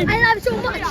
I love so much.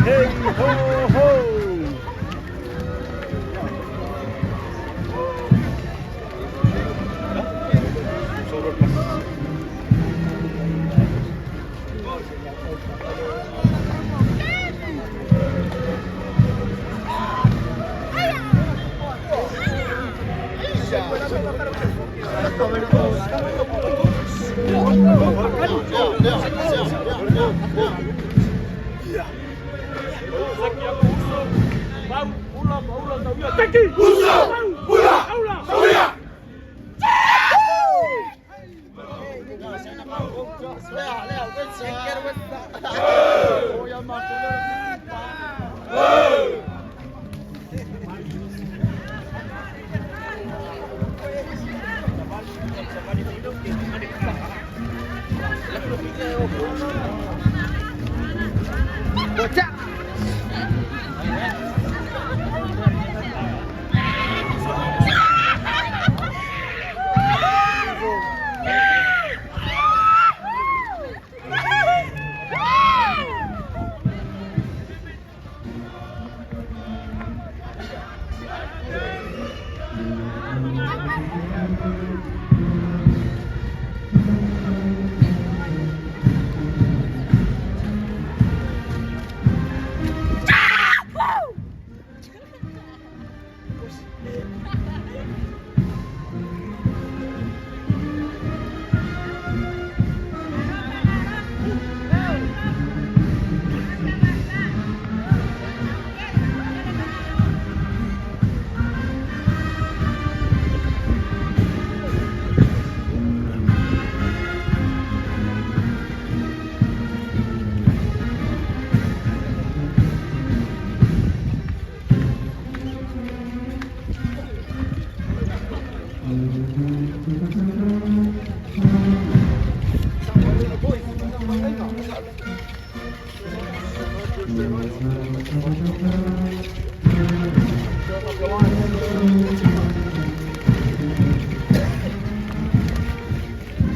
Hey, ho, ho!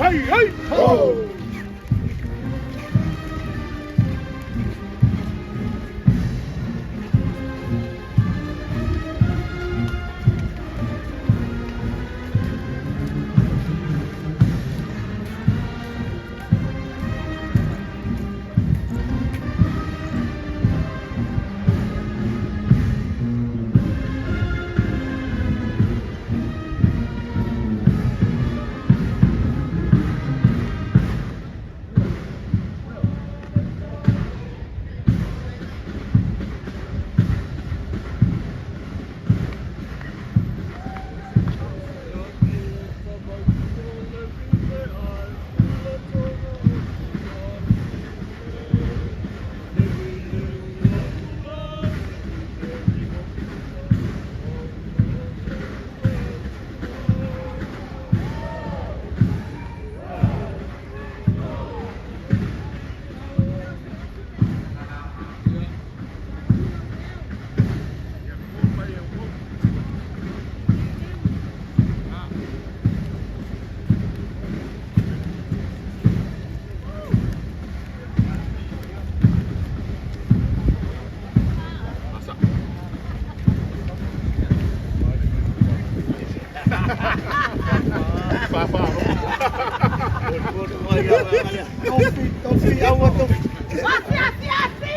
Hey, hey, ho! Asi, asi, asi!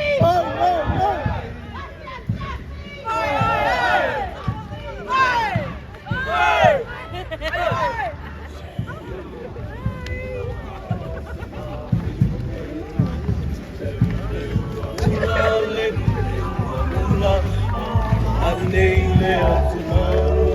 nei le atunuu.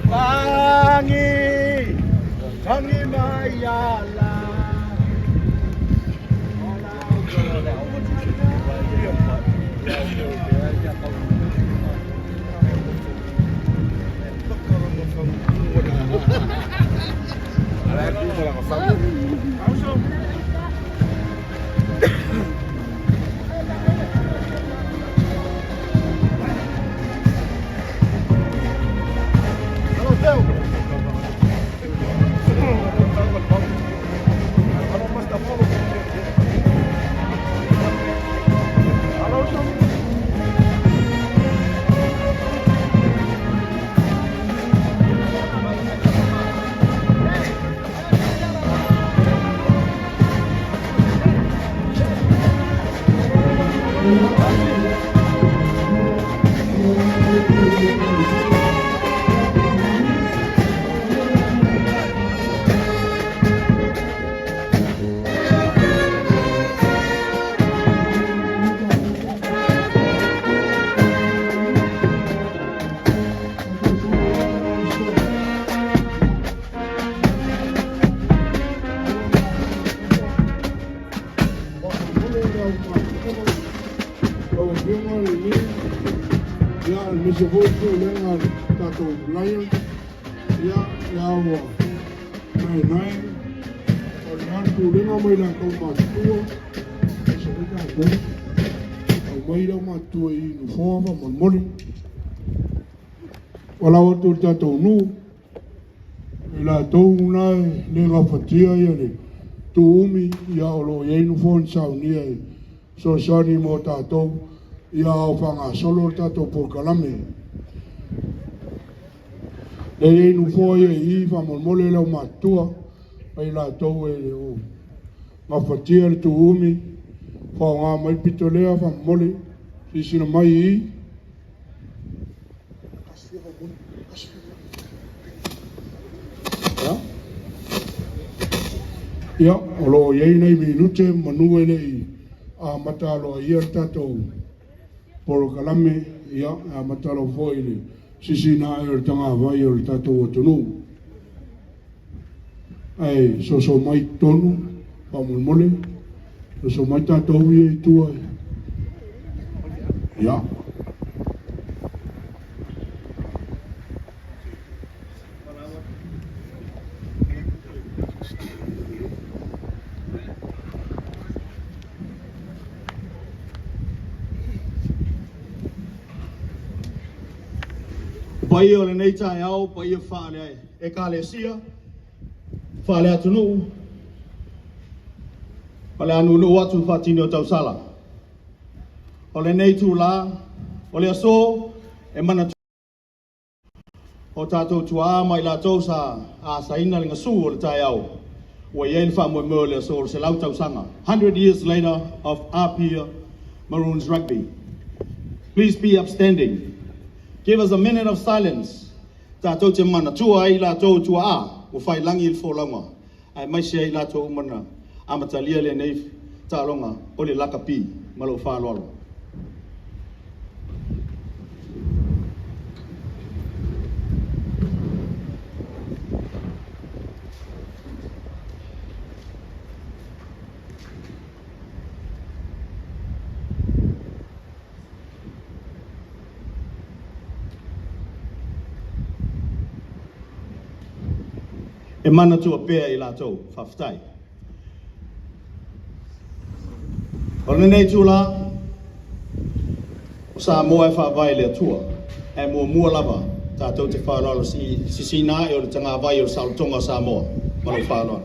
Tangi, tangi mai ala. Lau Afioga i le ia, aemaise foi pulega a le tatou Lion, ia, ia ua naenae, o le a le pulega ma i latou matutua, aemaise foi tatou. Aumai le aumatutua i nofoa faamolemole. Valaau atu i le tatou nuu, i latou na e le gafatia le tuumi, ia o lo o i ai nofoa na saunia e fesoasoani mo tatou, ia a o faagasolo le tatou polokalame. E i ai nofoa ia i i faamolemole le aumatutua ma i latou e le o gafatia le tuumi, faaaoga mai le pito lea faamolemole, silasila mai i i. Ia, o lo o i ai nai minute manu e le i amata aloaia le tatou polokalame, ia, e amata loa foi i le sisiina ae o le tagavai o le tatou atunuu. Ae soso mai i totonu, faamolemole, soso mai tatou ia i tua. Ia. O paia o lenei taeao, paia faale ekalesia, faale atunuu, ma le anuanuu atu faatini o tausala. O lenei itulā, o le aso e manatua o tatou tuaa ma i latou sa asaina le gasu o le taeao ua i ai le faamoemoe o le aso o le 100 tausaga, 100 years later of Apia Maroons Rugby. Please be upstanding. Give us a minute of silence. Tatou te manatua ai i latou tuaa ua faiilagi le folauga, aemaise ai i latou uma na amatalia lenei taaloga o le lakapi. Ma lou faaaloalo. E manatua pea i latou. Faafetai. O lenei itulā, o Samoa e faavae i le Atua, ae muamua lava tatou te faaaloalo i sisiina ae o le tagavai o le saolotoga o Samoa. Ma lou faaaloalo.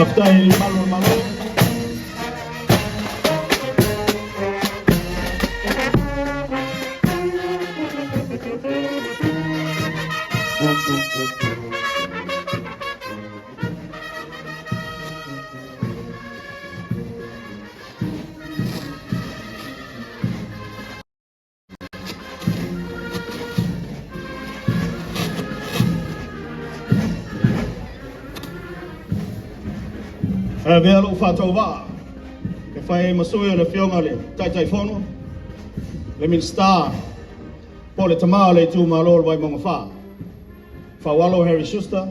Faafetai i malu o le Malo. E avea lou faatauvaa e fai ai ma sui o le Afioga i le Taitaifono, le Minisita po o le tama o le itumalo o le Vaimauga 4, Faualo Harry Schuster,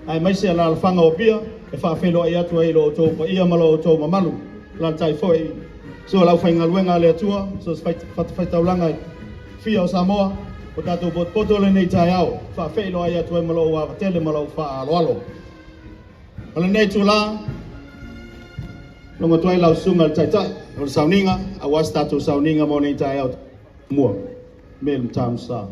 aemaise alaalafaga o Apia, e faafeiloai atu ai i lo outou paia ma lo outou mamalu. Alaalatai foi susu o le aufaigaluega a le Atua, so o se fatafaitaulaga e fia o Samoa, o tatou potopoto lenei taeao, faafeiloai atu ai ma lou ava tele ma lou faaaloalo. O lenei itula, logo atu ai lau susuga i le Taitai o le sauniga, aua se tatou sauniga mo nei taeao mua. Me le Matausa.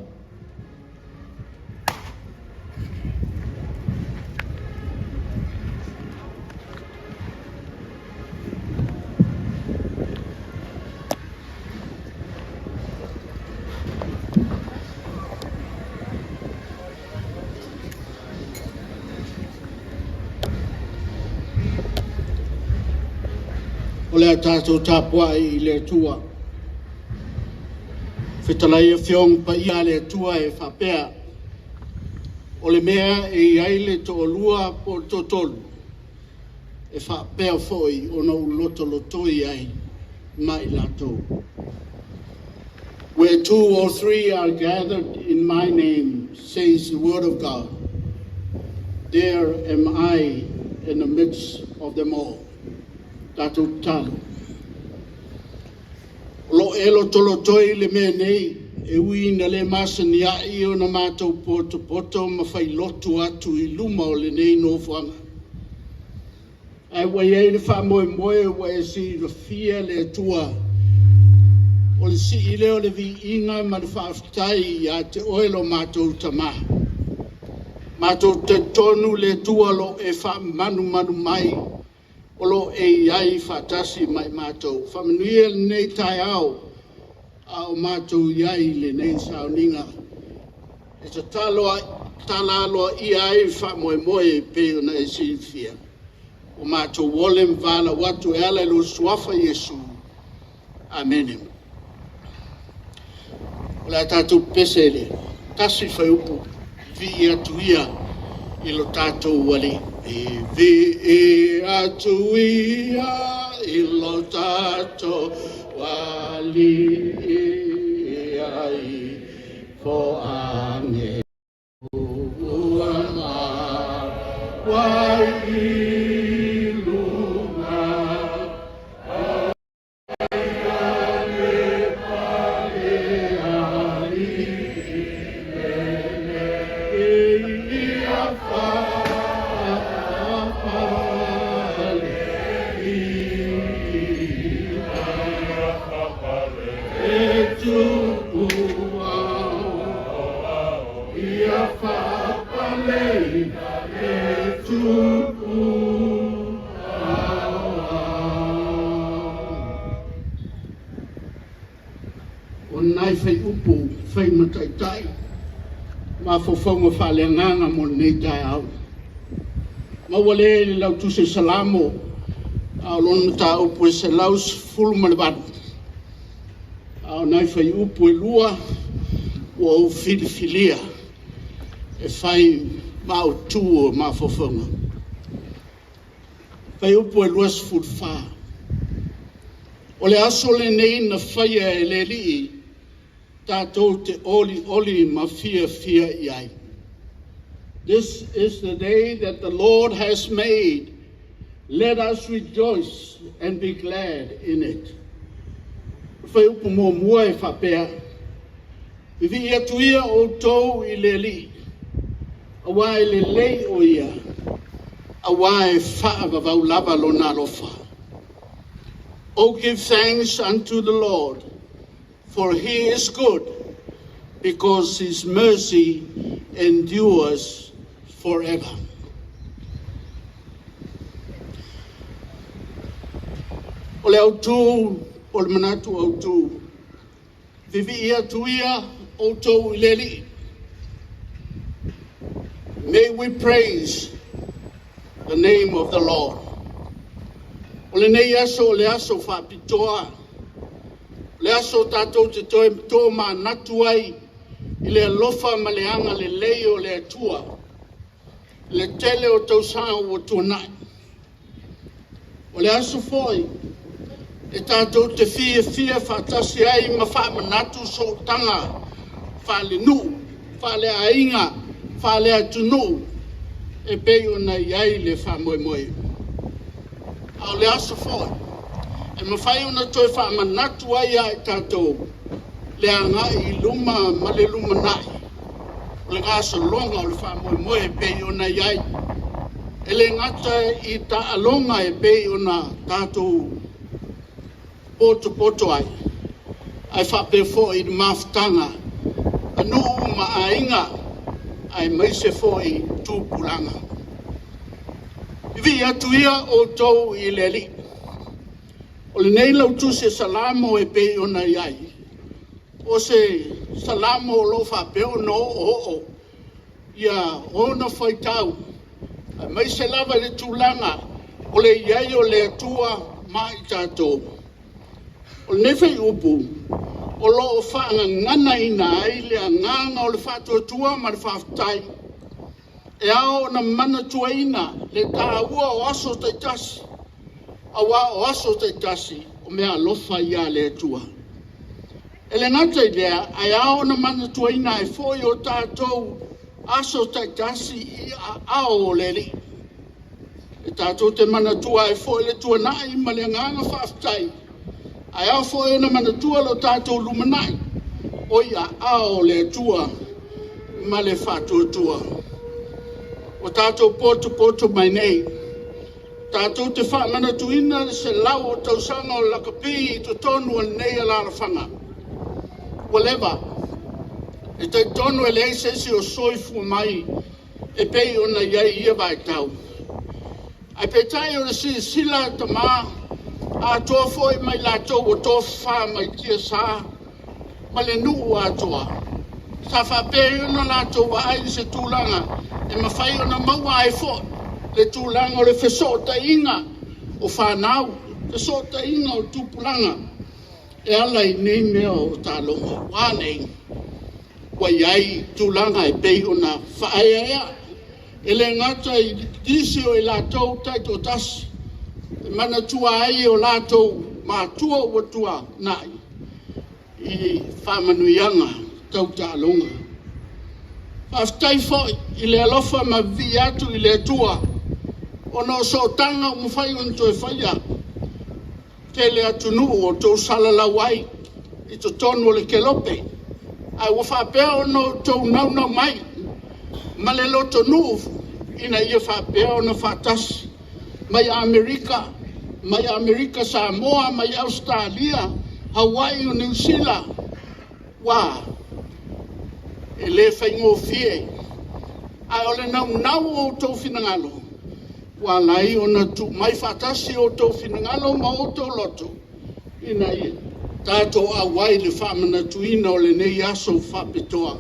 O le a tatou tapuai i le Atua. Fetalai Afioga Paia a le Atua e faapea, o le mea e i ai le toalua po o le toatolu, e faapea foi ona ou lotolotoi ai ma i latou. Where two or three are gathered in my name, says the word of God, there am I in the midst of them all. Tatou tatalo. O lo e lotolotoi le mea nei, e ui ina le masani ai ona matou potopoto ma failotu atu i luma o lenei nofoaga. Ae ua i ai le faamoemoe ua e silafia le Atua, o le sii lea o le viiga ma le faafetai ia te oe lo matou Tamā. Matou talitonu le Atua o lo o e faamanumanumanumae mai, o lo o e i ai faatasi ma i matou. Faamanuia lenei taeao a o matou i ai i lenei sauniga. E tatalo tala aloaia ai le faamoemoe e pei ona e silafia. Ua matou ole ma valaau atu e ala i lou suafa Iesu. Amene. O le a tatou pese le tasi fuaiupu vivii atu ia i lo tatou Alii. Vivii atu ia i lo tatou Alii ai fo ange ua ma wai i lunga. O nai fuaiupu fai mataitai ma fofoga faaleagaga mo lenei taeao. Ma ua le le lautusi o Salamo, a o lona mataupu e 118. A o nai fuaiupu e lua ua ou filifilia e fai ma autu o mafaufauga. Fuaiupu e 24. O le aso lenei na faia e le Alii, tatou te olioli ma fiafia i ai. This is the day that the Lord has made. Let us rejoice and be glad in it. Fuaiupu muamua e faapea, vivii atu ia outou i le Alii, auā e lelei o ia, auā e faavavau lava lona alofa. Oh, give thanks unto the Lord, for he is good, because his mercy endures forever. O le autū o le manatu autū, vivii atu ia outou i le Alii. May we praise the name of the Lord. O lenei aso o le aso faapitoa, le aso tatou te toe tomanatu ai i le alofa ma le agalelei o le Atua, le tele o tausaga ua tuanai. O le aso foi e tatou te fiafia faatasi ai ma faamanatu sootaga faalenuu, faaleaiga, faaleatunuu e pei ona i ai le faamoemoe. A o le aso foi e mafai ona toe faamanatu ai ia i tatou le agai i luma ma le lumanai o le gasologa o le faamoemoe e pei ona i ai. E le gata i taaloga e pei ona tatou potopoto ai, ae faapea foi i le mafutaga a nuu ma aiga, aemaise foi tupulaga. Vivii atu ia outou i le Alii. O lenei lautusi e Salamo e pei ona i ai, o se Salamo o lo o faapea ona oooo ia ona faitau, aemaise lava i le tulaga o le i ai o le Atua ma i tatou. O lenei fuaiupu o lo o faagaganaina ai le agaga o le faatuatua ma le faafetai e ao ona manatuaina le taua o aso taitasi, aua o aso taitasi o meaalofa ia a le Atua. E le gata i lea, ae ao ona manatuaina ai foi o tatou aso taitasi i aao o le Alii. E tatou te manatua ai foi le tuanai ma le agaga faafetai, ae ao foi ona manatua lo tatou lumanai o i aao o le Atua ma le faatuatua. Ua tatou potopoto mai nei, tatou te faamanatuina le 100 o tausaga o le lakapi i totonu o lenei alaalafaga. Ua leva, e talitonu e leai se isi o soifua mai e pei ona i ai ia vaitau. Ae peitai o le silasila a tama atoa foi mai latou ua tofafa mai tiasa ma le nuu atoa, sa faapea ona latou vaai i se tulaga e mafai ona maua ai foi le tulaga o le fesootaiga o fanau, fesootaiga o tupulaga e ala i nei mea o taaloga. Ua a nei? Ua i ai tulaga e pei ona faaeaea, e le gata i nisi o i latou taitoatasi e manatua ai o latou matua ua tuanai i faamanuiaga tau taaloga. Faafetai foi i le alofa ma vivii atu i le Atua ona o sootaga ua mafai ona toe faia. Tele atunuu o outou salalau ai i totonu o le kelope, ae ua faapea ona outou naunau mai ma le lotonuu ina ia faapea ona faatasi mai Amerika, mai Amerika Samoa, mai Ausetalia, Hawaii o Niu Sila. Ua e le faigofie, ae o le naunau o outou finagalo ua ala ai ona tuu mai faatasi outou finagalo ma outou loto ina ia tatou auai i le faamanatuina o lenei aso faapitoa.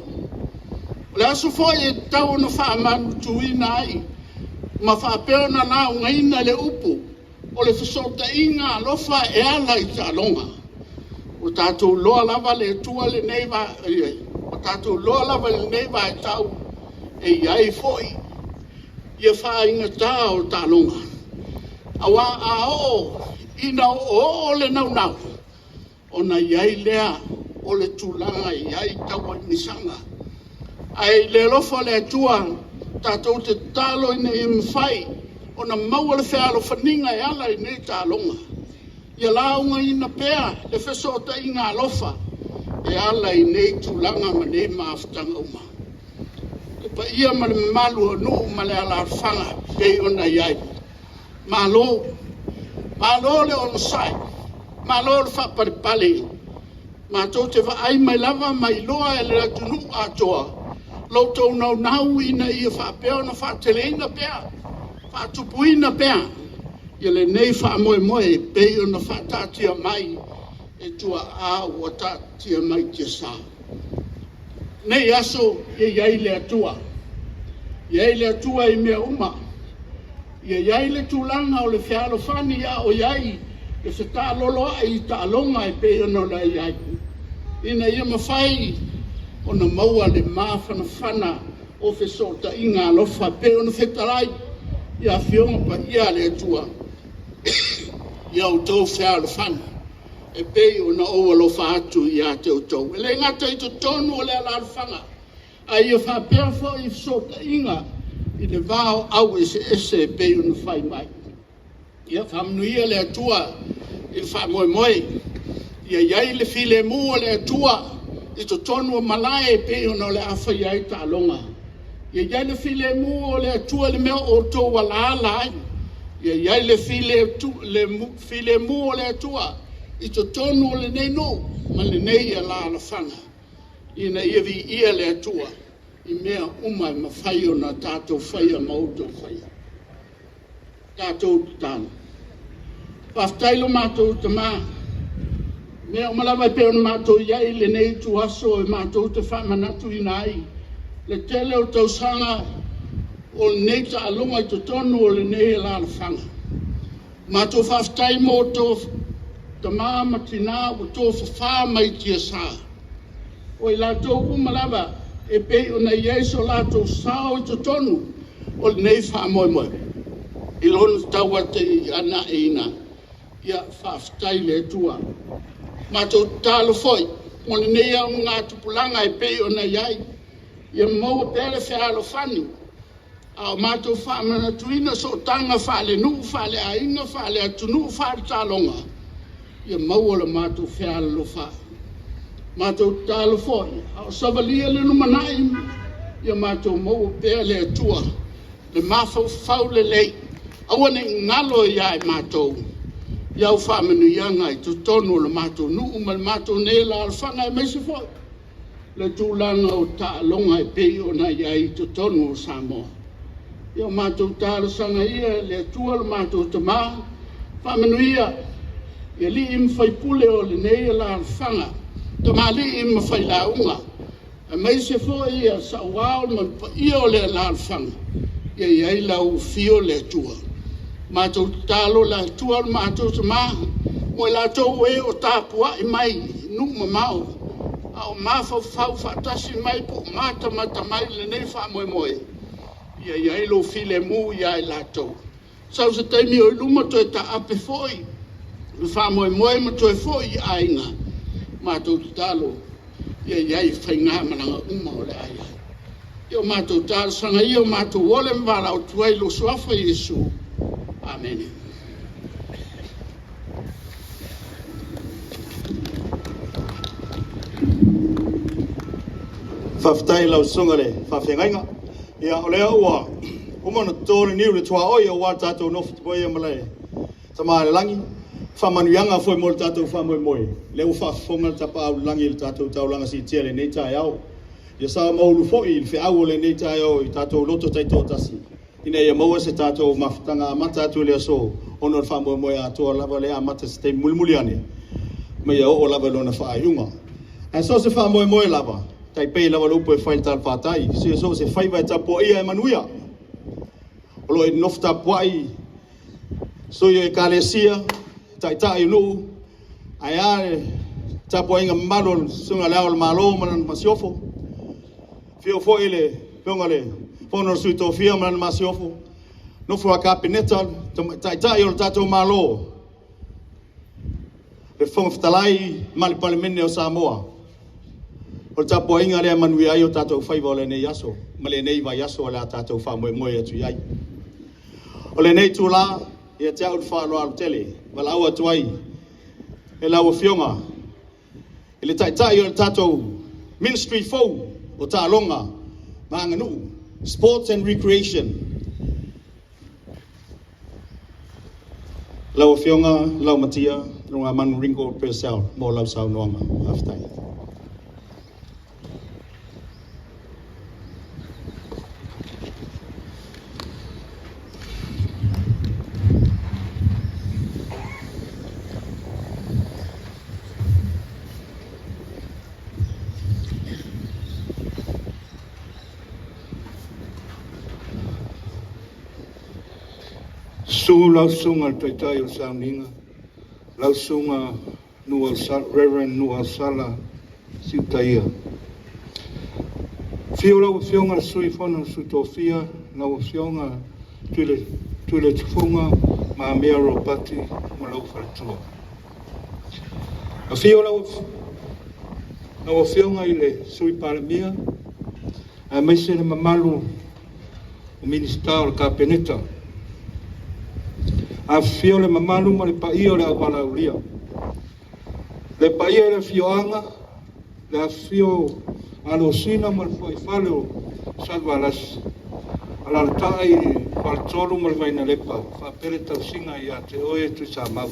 O le aso foi e tatau ona faamanatuina ai ma faapea ona laugaina le upu o le fesootaiga alofa e ala i taaloga. Ua tatou iloa lava le Atua lenei, ua tatou iloa lava i lenei vaitau e i ai foi ia faaigata o taaloga, aua a oo ina oooo le naunau, ona i ai lea o le tulaga e i ai tauaimisaga. Ae i le alofa o le Atua, tatou te tatalo ina ia mafai ona maua le fealofaniga e ala i nei taaloga. Ia laugaina pea le fesootaiga alofa e ala i nei tulaga ma nei mafutaga uma. Le paia ma le mamalu o nuu ma le alaalafaga pei ona i ai. Malo, malo le onosai, malo le faapalepale. Matou te vaai mai lava ma iloa e le atunuu atoa lo outou naunau ina ia faapea ona faateleina pea, faatupuina pea. Ia lenei faamoemoe e pei ona faataatia mai e tuaa ua taatia mai tiasa. Nei aso ia i ai le Atua. Ia i ai le Atua i mea uma. Ia i ai le tulaga o le fealofani a o i ai le fetaaloloai i taaloga e pei ona i ai, ina ia mafai ona maua le mafanafana o fesootaiga alofa e pei ona fetalai i Afioga Paia a le Atua, ia outou fealofani e pei ona ou alofa atu ia te outou. E le gata i totonu o le alaalafaga, a ia faapea foi i fesootaiga i le va o au eseese e pei ona fai mai. Ia faamanuia le Atua i le faamoemoe, ia i ai le filemu o le Atua i totonu o malae e pei ona o le a faia ai taaloga. Ia i ai le filemu o le Atua i le mea o outou alaala ai. Ia i ai le filemu o le Atua i totonu o lenei nuu ma lenei alaalafaga, ina ia viia le Atua i mea uma e mafai ona tatou faia ma outou faia. Tatou tatalo. Faafetai lo matou Tama, mea uma lava e pei ona matou i ai i lenei ituaso e matou te faamanatuina ai le tele o tausaga o lenei taaloga i totonu o lenei alaalafaga. Matou faafetai mo outou tama ma tina ua tofafa mai tiasa, o i latou uma lava e pei ona i ai so latou sao i totonu o lenei faamoemoe i lona tauatiaeina. Ia faafetai i le Atua. Matou tatalo foi mo lenei augatupulaga e pei ona i ai, ia maua pea le fealofani a o matou faamanatuina sootaga faalenuu, faaleaiga, faaleatunuu, faaletaaloga, ia maua lo matou fealolofa. Matou tatalo foi, a o savalia le lumanai, ia matou maua pea le Atua, le mafaufau lelei, aua ne i galo ia i matou i au faamanuiaga i totonu o le matou nuu ma le matou nei alaalafaga, aemaise foi le tulaga o taaloga e pei ona i ai i totonu o Samoa. Ia o matou talosaga ia i le Atua lo matou Tama, faamanuia i alii ma faipule o lenei alaalafaga, tamalii ma failauga, aemaise foi ia sauao ma le paia o le alaalafaga, ia i ai lau afio le Atua. Matou tatalo le Atua lo matou Tama mo i latou e o tapuai mai i nuu mamao a o mafaufau faatasi mai po o matamata mai i lenei faamoemoe, ia i ai lou filemu ia i latou. Sau se taimi o i luma toe taape foi le faamoemoe ma toe foi i aiga, matou tatalo ia i ai faigamalaga uma o le a i ai. Ia o matou talosaga ia o matou ole ma valaau atu ai i lou suafa Iesu. Amene. Faafetai i lau susuga i le faafeagaiga. Ia, o lea ua uma ona toto le niu i le tuaoi aua le tatou nofo tapuaia ma le Tama i le Lagi. Faamanuiaga foi mo le tatou faamoemoe, lea ua faafofoga le Tapaau i le Lagi i le tatou taulaga siitia i lenei taeao. Ia sao ma ulu foi le feau o lenei taeao i tatou loto taitoatasi, ina ia maua se tatou mafutaga amata atu i le aso ona o le faamoemoe atoa lava lea amata i se taimi mulimuli ane ma ia oo lava i lona faaiuga. Ae so o se faamoemoe lava, tai pei lava le upu e fai i le talafatai, so o se faiva e tapuaia e manuia. O lo o nofo tapuai sui o Ekalesia, taitai o nuu, ae a le tapuaiga mamalu o le Susuga i Le Ao o le Malo ma lana Masiofo. Afio foi le Afioga i le Fono a Sui Tofia ma lana Masiofo, nofo a Kapeneta, taitai o le tatou Malo, le Fofoga Fetalai ma le Palemene o Samoa. O le tapuaiga lea e manuia ai o tatou faiva o lenei aso ma lenei vaiaso o le a tatou faamoemoe atu i ai. O lenei itula, ia te au le faaaloalo tele, valaau atu ai e lau Afioga i le Taitai o le tatou Ministry fou o Taaloga ma Aganuu, Sports and Recreation, lau Afioga Laumatia Lugamanu Ringo Purcell mo lau saunoaga. Faafetai. Susu lau Susuga i le Taitai o le Sauniga, lau Susuga Reverend Nuuausala Siutaia. Afio lau Afioga i le Sui Fono a Sui Tofia, lau Afioga Tuiletufuga Mamea Ropati ma lou faletua. Afio lau Afioga i le Sui Palemia, aemaise le mamalu o Minisita o le Kapeneta. Afifio le mamalu ma le paia o le auvalaulia, le paia i le afioaga, le afifio o Alosina ma le Fuaifale o Salevalasi, alaalatai le Faletolu ma le Vainalepa, faapea le tausiga ia te oe Tuisamau.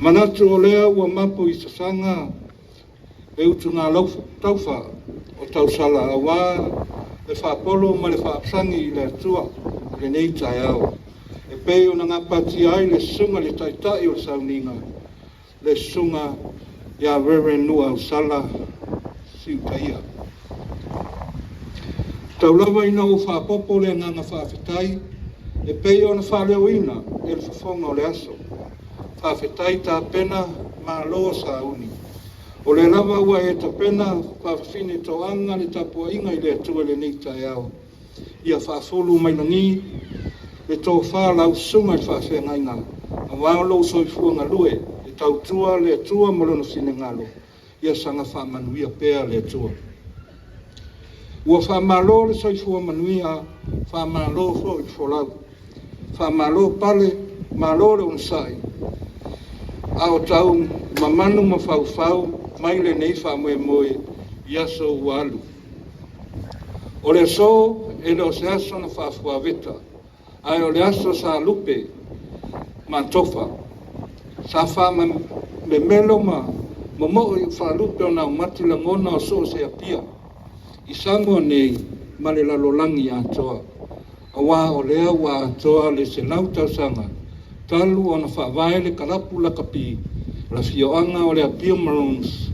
Manatu o lea ua mapu i sagaga le utugataufa o tausala aua le faapolo ma le faasagi i le Atua i lenei taeao e pei ona gapatia ai le susuga i le Taitai o le Sauniga, le susuga ia Reverend Nuuausala Siutaia. Tau lava ina ou faapopo le agaga faafetai e pei ona faaleoina e le fofoga o le aso. Faafetai tapena, malo sauni. O lea lava ua e tapena faafafine toaga le tapuaiga i le Atua i lenei taeao. Ia faafulu mai lagi le tofa a lau susuga i le faafeagaiga, aua lou soifua galue e tautua le Atua ma lona finagalo, ia saga faamanuia pea le Atua. Ua faamalo le soifua manuia, faamalo foi le folau, faamalo pale, malo le onosai, a o tau mamanu ma faufau mai lenei faamoemoe i aso ua alu. O le aso e le o se aso na faafuaveta, ae o le aso sa lupe ma tofa, sa faamemelo ma momoo i faalupe o naumati lagona o so o se Apia i Samoa nei ma le lalolagi atoa, aua o lea ua atoa le 100 tausaga talu ona faavae le kalapu lakapi o le afioaga o le Apia Maroons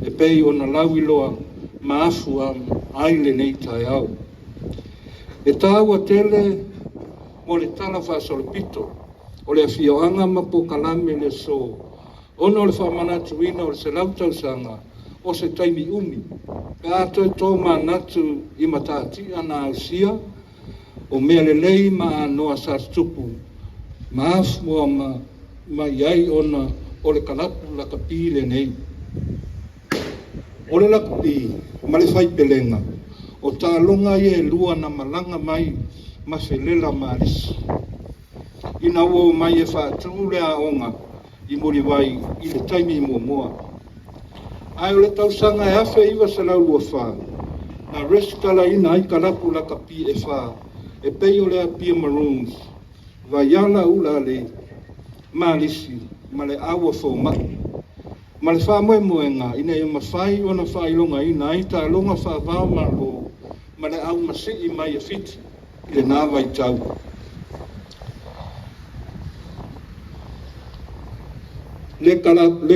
e pei ona lauiloa ma afua ai lenei taeao. E taua tele mo le tala faasolopito o le afioaga ma polokalame i le aso, ona o le faamanatuina o le 100 tausaga o se taimi umi pe a toe tomanatu i matatia na ausia o mea lelei ma anoa sa tutupu ma afua mai ai ona o le kalapu lakapi lenei. O le lakapi ma le faipelega o taaloga ia e lua na malaga mai ma felela ma alisi ina ua omai e faatu le aoga i Mulivai i le taimi muamua. Ae o le tausaga e 1924 na resitalaina ai kalapu lakapi e 4 e pei o le Apia Maroons, Vaiala Ulalei, Malisi ma le Aua Fomai, ma le faamoemoega ina ia mafai ona faailogaina ai taaloga faava-o-Malo ma le aumasii mai a Fiti i lena vaitau. Le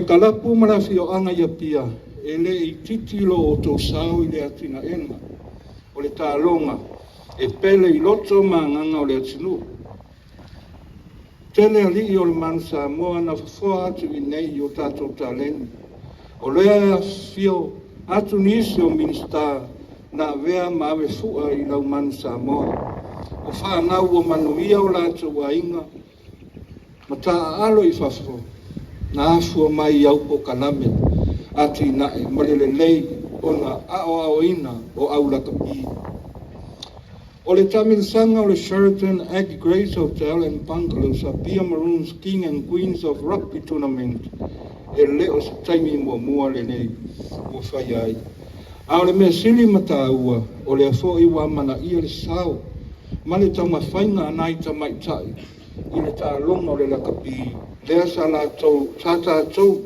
kalapu ma le afioaga i Apia e le itiiti lo outou sao i le atinaega o le taaloga e pele i loto ma agaga o le atunuu. Tele alii o le Manu Samoa na fofoa atu i nei i o tatou taleni. O lea e afifio atu nisi o Minisita na avea ma avefua i lau Manu Samoa. O fanau ua manuia o latou aiga ma taaalo i fafo na afua mai i au polokalame atinae ma le lelei ona aoaoina o au lakapi. O le taamilosaga o le Sheraton Aggie Grace Hotel and Bungalows Apia Maroons King and Queens of Rugby Tournament e le o se taimi muamua lenei ua faia ai. A o le mea sili ma taua, o lea foi ua amanaia le sao ma le taumafaiga a nai tamaitai i le taaloga o le lakapi lea sa tatou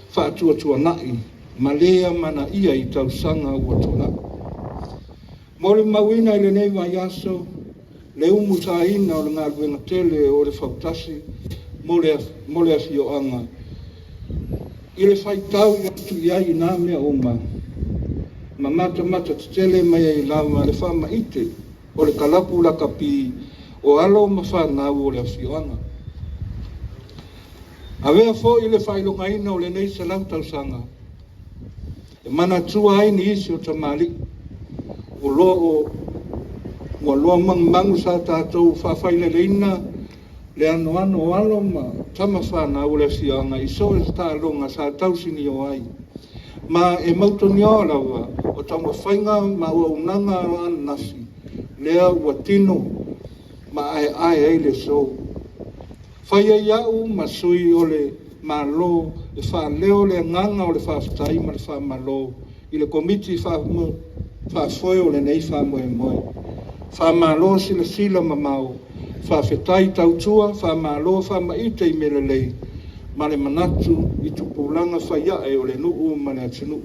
faatuatuanai ma le amanaia i tausaga ua tuanai. Molimauina i lenei vaiaso le umusaina o le galuega tele o le fautasi mo le afioaga i le faitau atu i ai i nā mea uma ma matamata tetele mai ai lava le faamaite o le kalapu lakapi. o alo ma fanau o le afioaga. Avea fo'i le faailogaina o lenei 100 tausaga e manatua ai nisi o tamalii o lo o ua loa magumagu sa tatou faafaileleina le anoano o alo ma tama fanau o le afioaga i so o se taaloga sa tausinio ai, ma e mautinoa lava o taumafaiga ma auaunaga ananafi lea ua tino ma aeae ai le aso. Fai ai au ma sui o le Malo e faaleo le agaga o le faafetai ma le faamalo i le Komiti Faafoe o lenei faamoemoe. Faamalo silasila mamao, faafetai tautua, faamalo faamaite i mea lelei ma le manatu i tupulaga faiae o le nuu ma le atunuu.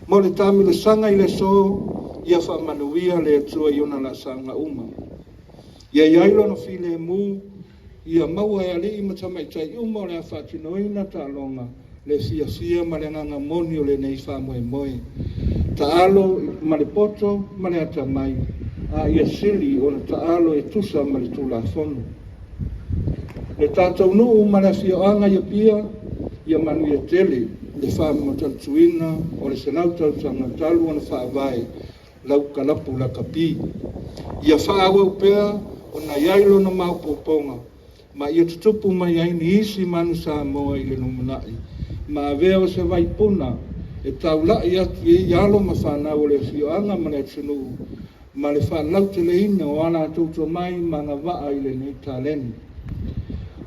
Mo le taamilosaga i le aso, ia faamanuia le Atua i ona laasaga uma. Ia i ai lona filemu, ia maua e alii ma tamaitai uma o le a faatinoina taaloga le fiafia ma le agaga moni o lenei faamoemoe. Taalo ma le poto ma le atamai, a ia sili ona taalo e tusa ma le Tulafono. Le tatou nuu ma le afioaga i Apia, ia manuia tele le faamatautuina o le 100 tausaga talu ona faavae lau kalapu lakapi. Ia faaauau pea ona i ai lona maopoopoga ma ia tutupu mai ai nisi manu Samoa i le lumanai, ma avea o se vaipuna e taulai atu i ai alo ma fanau o le afioaga ma le atunuu ma le faalauteleina o a latou tomai ma agavaa i lenei taleni.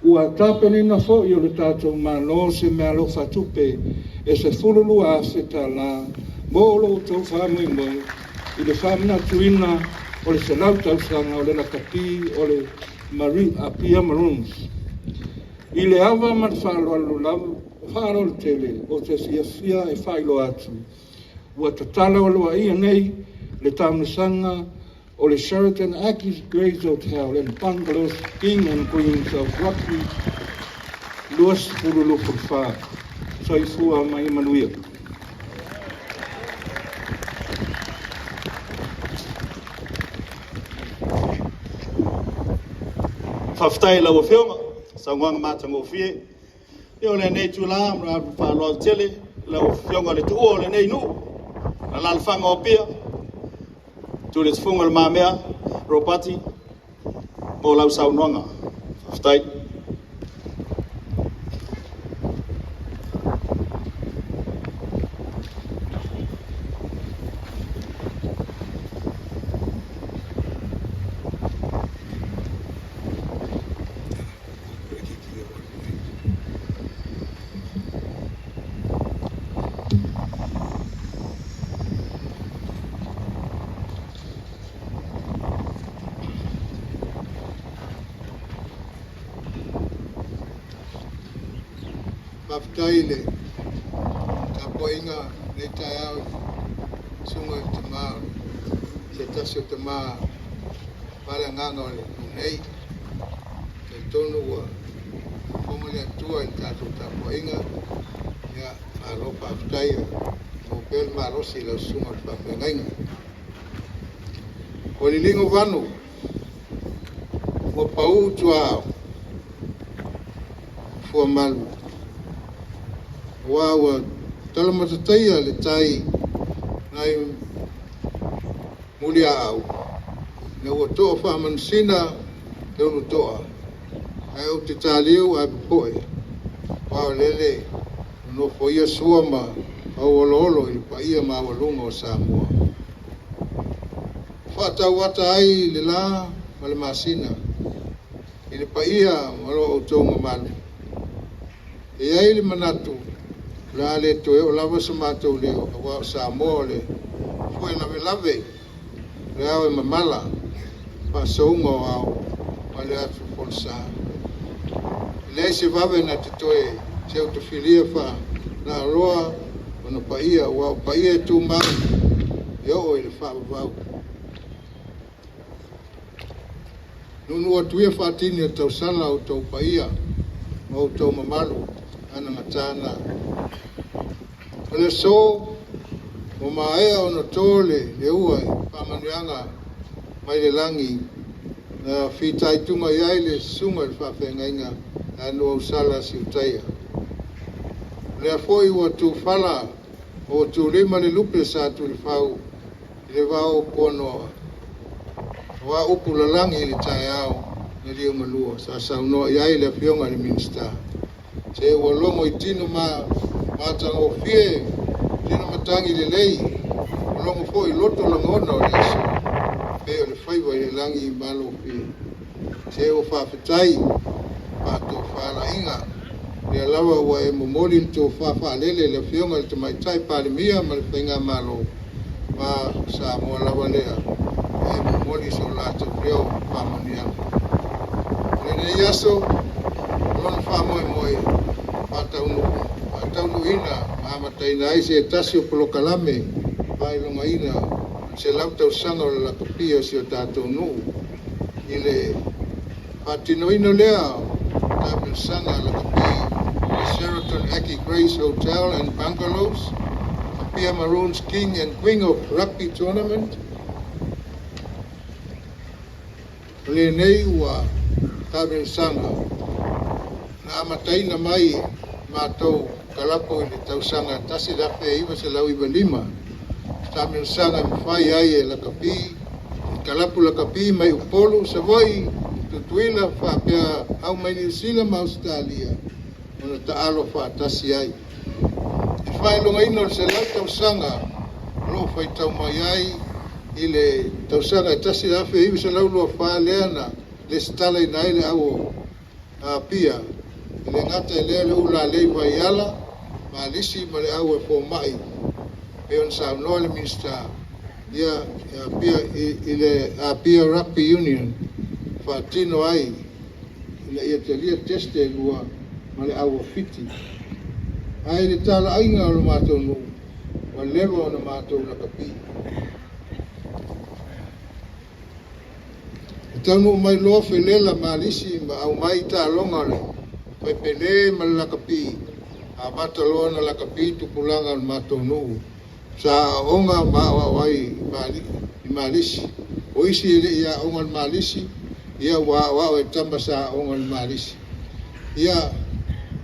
Ua tapenaina foi o le tatou Malo se meaalofa tupe e $12,000 mo lo outou faamoemoe i le faamanatuina o le 100 tausaga o le lakapi o le Apia Maroons. I le ava ma le faaaloalo tele, ou te fiafia e faailoa atu, ua tatala aloaia nei le taamilosaga o le Sheraton Akis Grace Hotel and Bungalows King and Queens of Rugby 2024. Soifua ma ia manuia. Faafetai i lau Afioga, saunoaga matagofie. Ia o lenei itula ma le faaaloalo tele i lau Afioga i le tuua o lenei nuu, alaalafaga o Apia, Tuiletufuga Le Mamea Ropati mo lau saunoaga. Faafetai. Faafetai i le tapuaiga i lenei taeao i le susuga i le tama, se tasi o tama faaleagaga o le nuu nei. E talitonu ua fofoga le Atua i le tatou tapuaiga. Ia, malo faafetai, maua pea le malosi i lau susuga i le faafeagaiga. Ua liligo vanu, ua pau tuaao, fuamalu, aua ua talamatataia le tai nai muliaau, ina ua toa faamanusina le ulutoa, ae ou te taliu ae popoe, aua o lele ua nofoia sua ma auoloolo i le paia maualuga o Samoa. Ua faatauata ai le la ma le masina i le paia ma lo outou mamalu. E i ai le manatu o le a le toe oo lava so matou leo, aua o Samoa o le fue lavelave, o le ao e mamala, faasouga o ao ma le atu folasa. E leai se vave na te toe seutofilia faalaaloa ona paia, aua o paia e tumau e oo i le faavavau. Nuunuu atu ia faatini o tausala outou paia ma outou mamalu anagata na. O le aso ua maea ona to le ua i faamanuiaga mai le lagi. Na fitaituga i ai le susuga i le faafeagaiga ia Nuuausala Siutaia. O lea foi ua tufala ma ua tulima le lupe sa tulifau i le vao o Puanoa, aua upu lalagi i le taeao na liugalua sa saunoa i ai le Afioga i le Minisita. Se ua logo i tino ma matagofie, tino matagi lelei, ua logo foi i loto lagona o le aso, pei o le faiva i le lagi malofie. Se ua faafetai faatofalaiga, lea lava ua e momoli le tofa faalele i le Afioga i le Tamaitai Palemia ma le Faigamalo ma Samoa lava lea e momoli so latou leo faamanuiaga. O lenei aso, o lona faamoemoe faataunuuina ma amataina ai se tasi o polokalame faailogaina o le 100 tausaga o le lakapi o si o tatou nuu i le faatinoina lea taamilosaga lakapi le Sheraton Aki Grace Hotel and Bungalows, Apia Maroons King and Queen of Rugby Tournament. O lenei ua taamilosaga na amataina mai matou kalapo i le tausaga 1995, taamilosaga e mafai ai e lakapi kalapu lakapi mai Upolu, Savaii, Tutuila faapea au mai Niu Sila ma Ausetalia ona taalo faatasi ai. I faailogaina o le 100 tausaga o loo faitau mai ai i le tausaga e 1924 lea na lesitalaina ai le au Apia, e le gata i lea le ulalei vaiala ma alisi ma le au e fomai pei ona saunoa le Minisita ia Apia i le Apia Rugby Union faatino ai ina ia talia teste e lua ma le au a Fiti. Ae i le talaiga o le matou nuu, ua leva ona matou lakapi. E taunuu mai loa felela ma alisi ma aumai taaloga o le faipele ma le lakapi, amata loa ona lakapi tupulaga o le matou nuu sa aooga ma aoao ai i Malisi. O isi e le i aoga i le Malisi, ia ua aoao e tama sa aoga i le Malisi. Ia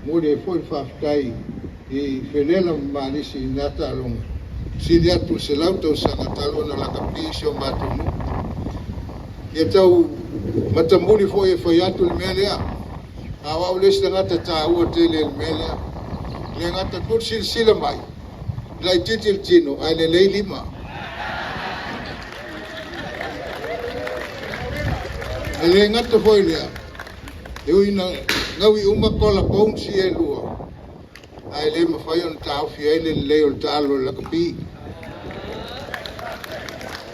momoli ai foi le faafetai i felela ma Malisi i na taaloga. Sili atu le 100 tausaga talu ona lakapi si o matou nuu. Ia tau matamuli foi e fai atu le mea lea. A o au le isi tagata taua tele i le mea lea. Le gata atu silasila mai, laitiiti le tino ae lelei lima. E le gata foi lea, e ui ina gaui uma collarbone e lua, ae le mafai ona taofi ai le lelei o le taalo o le lakapi.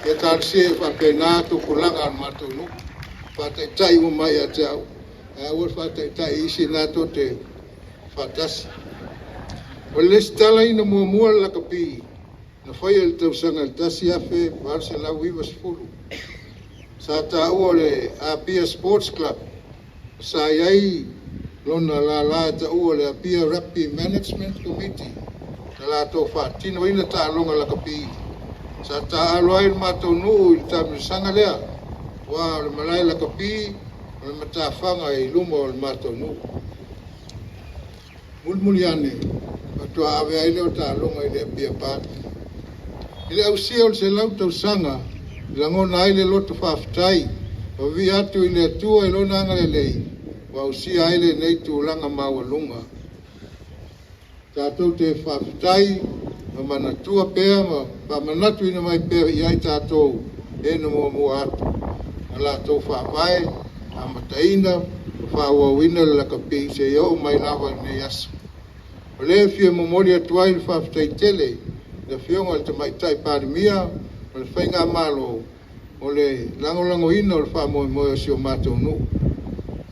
Ia talosia e faapena tupulaga o le matou nuu, faataitai uma mai ia te au, ae aua le faataitai i isi na tou te faatasi. O le lesitalaina muamua le lakapi na faia i le tausaga 1890, sa taua o le Apia Sports Club, sa i ai lona lala e taua o le Apia Rugby Management Committee na latou faatinoina taaloga lakapi. Sa taaalo ai le matou nuu i le taamilosaga lea, aua o le malae lakapi o le matafaga i luma o le matou nuu. Mulimuli ane, faatoa ave ai lea o taaloga i le Apia Park. I le ausia o le 100 tausaga, e lagona ai le loto faafetai, ma vivii atu i le Atua i lona agalelei, ua ausia ai lenei tulaga maualuga. Tatou te faafetai ma manatua pea ma faamanatuina mai pea ia i tatou e na muamua atu, na latou faavae, amataina ma faaauauina le lakapi seia oo mai lava i lenei aso. O lea e fia momoli atu ai le faafetai tele i le Afioga i le Tamaitai Palemia ma le Faigamalo o le lagolagoina o le faamoemoe o si o matou nuu.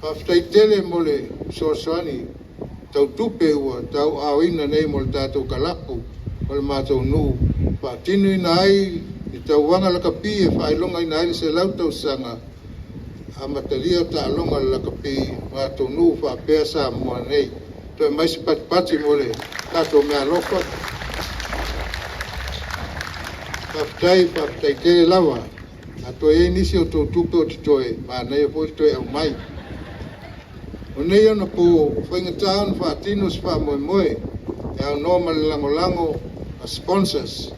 Faafetai tele mo le fesoasoani tautupe ua tauaaoina nei mo le tatou kalapu o le matou nuu, faatinoina ai le tauvaga lakapi e faailogaina ai le 100 tausaga amatalia taaloga le lakapi matou nuu faapea Samoa nei. Toe mai se patipati mo le tatou meaalofa. Faafetai, faafetai tele lava. A toe i ai nisi o outou tupe o totoe, manaia foi le toe aumai. O nei onapō, ua faigata ona faatino se faamoemoe e aunoa ma le lagolago a sponsors.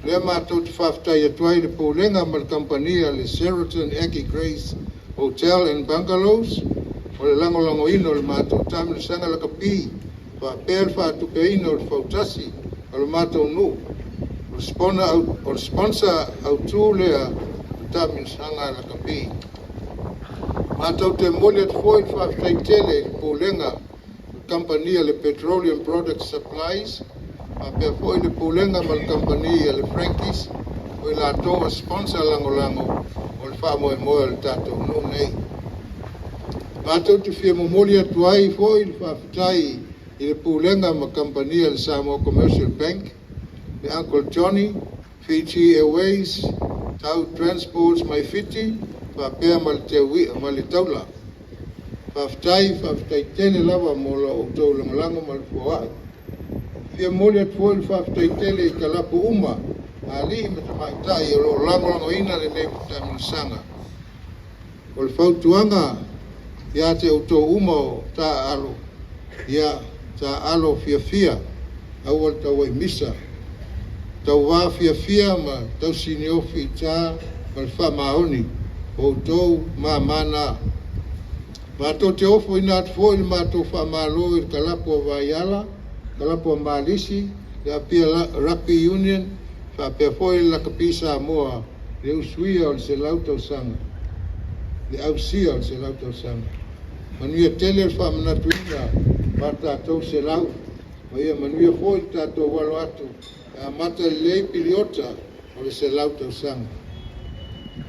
O lea matou te faafetai atu ai i le Pulega ma le Kamupani a le Sheraton Aggie Grace Hotel and Bungalows mo le lagolagoina o le matou taamilosaga lakapi faapea le faatupeina o le fautasi o le matou nuu. O le sponsor autu lea o le taamilosaga lakapi. Matou te momoli atu foi le faafetai tele i le Pulega o le Kamupani a le Petroleum Products Supplies faapea foi le Pulega ma le Kamupani a le Frankie's, o i latou o sponsor lagolago o le faamoemoe o le tatou nuu nei. Matou te fia momoli atu ai foi le faafetai i le Pulega ma Kamupani a le Samoa Commercial Bank, le Uncle Johnny, Fiji Airways, Tau Transports mai Fiti, faapea ma le Teui'a ma le Taula. Faafetai, faafetai tele lava mo la outou lagolago ma le foai. E fia momoli atu foi le faafetai tele i kalapu uma, alii ma tamaitai o lo o lagolagoina lenei taamilosaga. O le fautuaga ia te outou uma o taaalo, ia taaalo fiafia, aua le tauaimisa, tauvā fiafia ma tausiniofi i tā ma le faamaoni, o outou māmā na. Matou te ofoina atu foi le matou faamalo i le kalapu a Vaiala, kalapu a Malisi, le Apia Rugby Union, faapea foi le Lakapi Samoa, le usuia o le 100 tausaga, le ausia o le 100 tausaga. Manuia tele le faamanatuina o a tatou 100, ma ia manuia foi le tatou alo atu e amata lelei piliota o le 100 tausaga.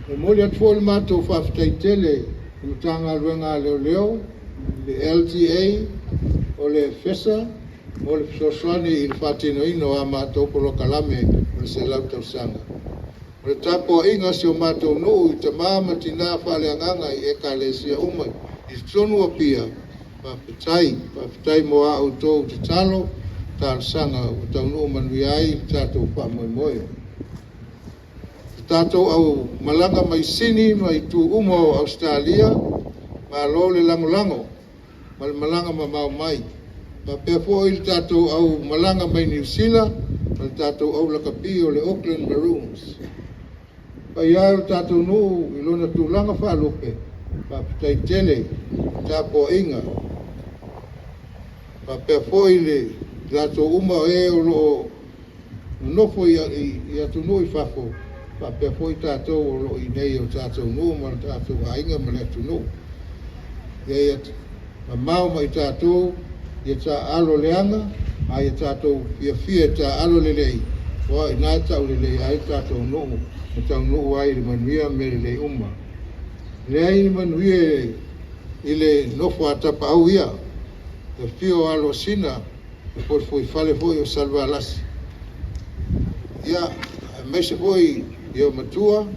E momoli atu foi le matou faafetai tele i le Matagaluega a Leoleo, le LTA, o le FESA mo le fesoasoani i le faatinoina o a matou polokalame o le 100 tausaga. O le tapuaiga a si o matou nuu i tama ma tina faaleagaga i Ekalesia uma i totonu o Apia, faafetai, faafetai mo a outou tatalo, talosaga ua taunuu manuia ai le tatou faamoemoe. Le tatou au malaga mai Sini ma itu uma o Ausetalia, malo le lagolago ma le malaga mamao mai. Faapea foi le tatou au malaga mai Niu Sila ma le tatou au lakapi o le Auckland Maroons. Paia e o le tatou nuu i lona tulaga faalupe, faafetai tele i le tapuaiga. Faapea foi le latou uma o e o lo o nonofo i atunuu i fafo, faapea foi tatou o lo o i inei o tatou nuu ma le tatou aiga ma le atunuu. Ia ia mamao ma i tatou ia taaalo leaga, a ia tatou fiafia e taaalo lelei, aua o i ina e taulelei ai le tatou nuu ma taunuu ai i le manuia mea lelei uma. E leai ni manuia i le nofo a tapaau ia, le afio o Alosina, le fuifuifale foi o Salevalasi, ia, aemaise foi i matua,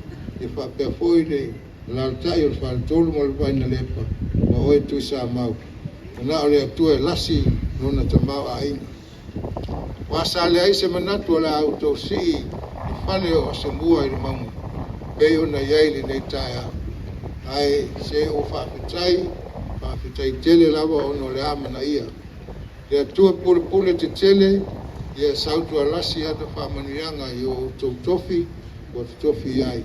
ia faapea foi le alaalatai o le faletolu ma le Vainalepa, ma oe Tuisamau. Na o le Atua e lasi lona tamaoaiga. Aua sa leai se manatu o le a outou sii i fale o Asomua i le mauga, pei ona i ai lenei taeao. Ae se ua faafetai, faafetai tele lava ona o le amanaia. Le Atua pulepule tetele, ia sautualasi ana faamanuiaga i o outou tofi ua totofi ai,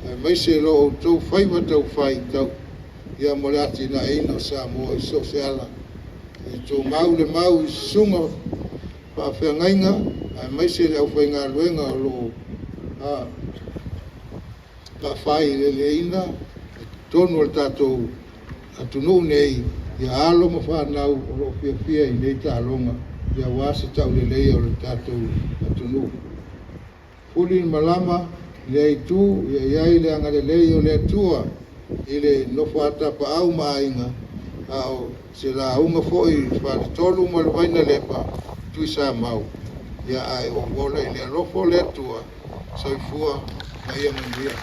aemaise lo outou faiva taufai tau ia mo le atinaeina o Samoa i so o se ala. Ia tumau le mau i susuga faafeagaiga, aemaise le aufaigaluega o lo o faafaileleina i totonu o le tatou atunuu nei, ia alo ma fanau o lo o fiafia i nei taaloga, aua se tauleleia o le tatou atunuu. Fuli le malama i lea itu, ia i ai le agalelei o le Atua i le nofo a tapaau ma aiga, a o se lauga foi i le Faletolu ma le Vainalepa, Tuisamau, ia ae ou ola i le alofa o le Atua. Soifua ma ia manuia.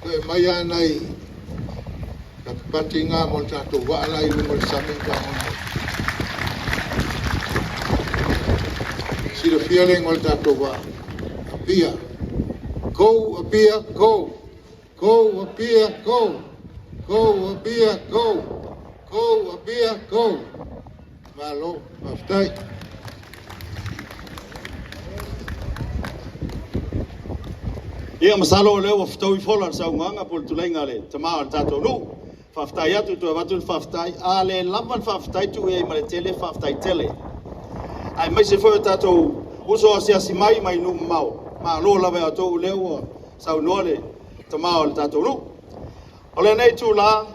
Toe aumai lava nai patipati na mo le tatou vaa la i luma o le sami faamolemole. Silafia le igoa o le tatou vaa, Apia. Go Apia, go! Go Apia, go! Go Apia, go! Go Apia, go! Malo, faafetai. Ia, masalo o lea ua fetaui fola le saunoaga po o le tuleiga a le tama o le tatou nuu. Faafetai atu, toe avatu le faafetai. A le lava le faafetai, tuu i ai ma le tele, faafetai tele. Aemaise foi o tatou uso asiasi mai mai nuu mamao. Malo lava ia outou o lea ua saunoa le tama o le tatou nuu. O lenei itula,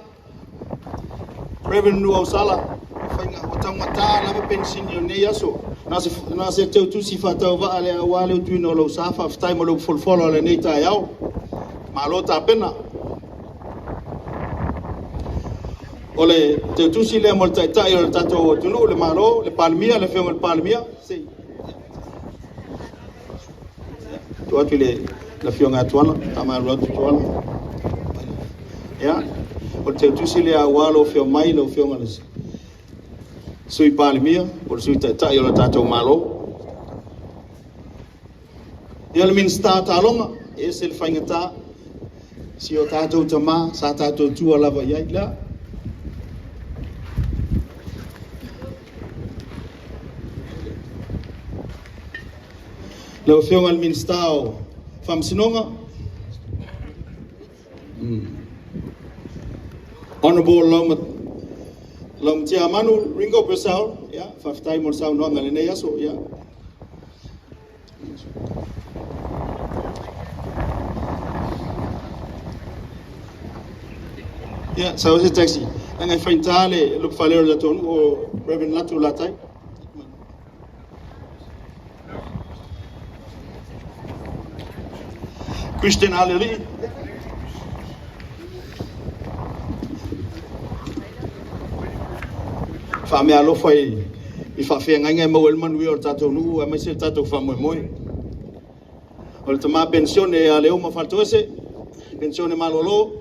Reverend Nuuausala, faiga ua taugata lava penisini o lenei aso. Na se, na se teutusi faatauvaa lea aua le utuina o lou sa. Faafetai mo le upu folafola o lenei taeao. Malo tapena. O le teutusi lea mo le taitai o le tatou atunuu, le Malo, le Palemia, le afioga i le Palemia. Se i tuu atu i le afioga ia Tuala, faamalulu atu Tuala. Ia, o le teutusi lea aua lou afio mai, lau afioga i le Sui Palemia, po o le Sui Taitai o le tatou Malo. Ia le Minisita o Taaloga, e ese le faigata, si o tatou tama, sa tatou tua lava i ai. Lea. Lau Afioga i le Minisita o Faamasinoga, Honourable Laumatia Manu Ringo Purcell, ia, faafetai mo le saunoaga i lenei aso. Ia. Ia, sau se taxi. Leaga e faigata le lupefaalele o le tatou nuu o Reverend Latu Latai. Christian Alelii. Faameaalofa i i faafeagaiga e maua ai le manuia o le tatou nuu aemaise le tatou faamoemoe. O le tama penisione ia Leoma Faletoese, penisione malolo.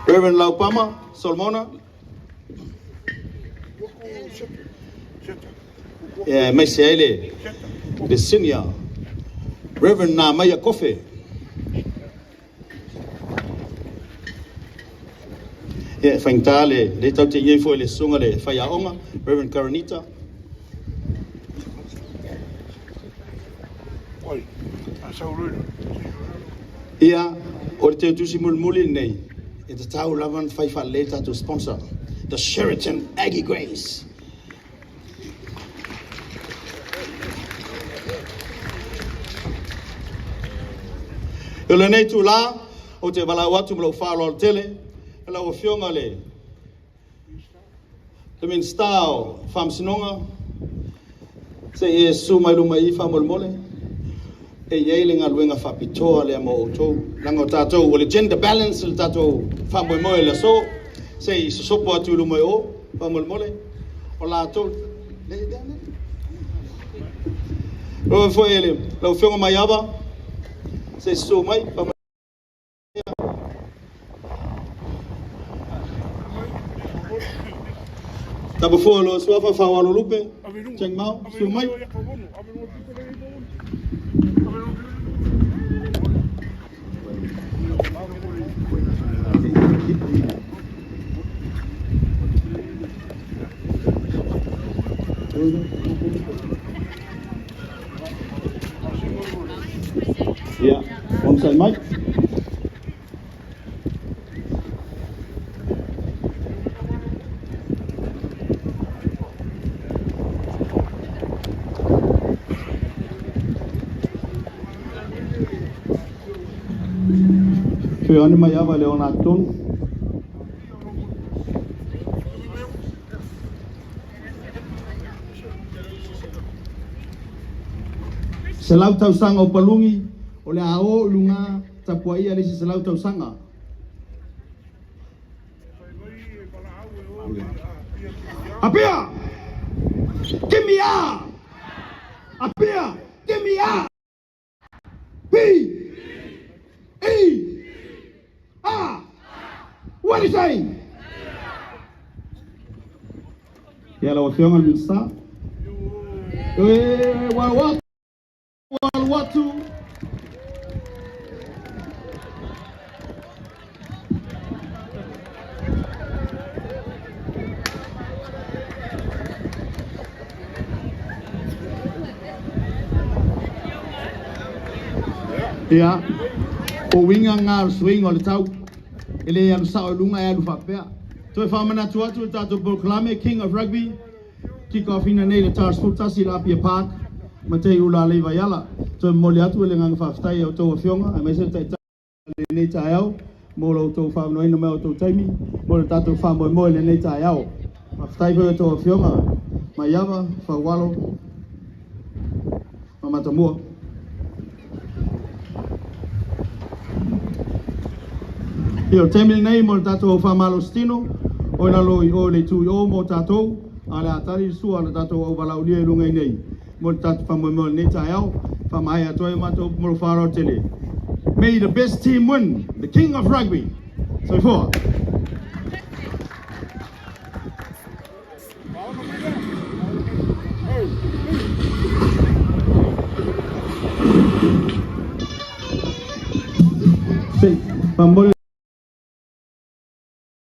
Reverend Laupama Solomona. Ia, aemaise ai le, le senior Reverend Namaia Kofe. Ia, e faigata le, le tau te i ai foi le susuga le faiaoga, Reverend Karanita. Ia, o le teutusi mulimuli lenei, e tatau lava ona fai faalelei le tatou sponsor, the Sheraton Aggie Grace. O lenei itula, ou te valaau atu ma lou faaaloalo tele i lau Afioga i le Minisita o Faamasinoga, se i e susu mai luma i i faamolemole. E i ai le galuega faapitoa lea mo outou, leaga o tatou o le gender balance le tatou faamoemoe i le aso. Se i sosopo atu i luma i o, faamolemole. O latou, le, le, le. Lau foi le, lau Afioga Maiava, se i susu mai, faamolemole. Tama fua lo suafa Faualo Lupe, Cheng Mao, susu mai. Ia, onosai mai. Feoane mai ava le ogatotonu. 100 tausaga o palungi, o le a o i luga tapuaia le isi 100 tausaga. Apia! Give me A! Apia! Give me A! B! E! A! What do you say? Ia lau Afioga i le Minisita. E ua alu atu, ua alu atu. Ia, o uiga na o le suiga o le tau, e le alu sao i luga e alu faapea. Toe faamanatu atu le tatou polokalame King of Rugby, kick off ina nei le ta 11 i le Apia Park, ma te ula le vaiala. Toe momoli atu le agaga faafetai i a outou afioga, aemaise le taitai lenei taeao, mo lo outou faavanoaina mai o outou taimi, mo le tatou faamoemoe i lenei taeao. Faafetai foi i a outou afioga, Maiava, Faualo, ma Matamua. Ia, o le taimi lenei mo le tatou faamalositino, o i lalo i o i le itu i o mo tatou, a o le a tali le sua a le tatou auvalaulia i luga i nei mo le tatou faamoemoe i lenei taeao. Faamaea atu ai o matou upu ma lou faaaloalo tele. May the best team win, the king of rugby. Soifua. Se, famole.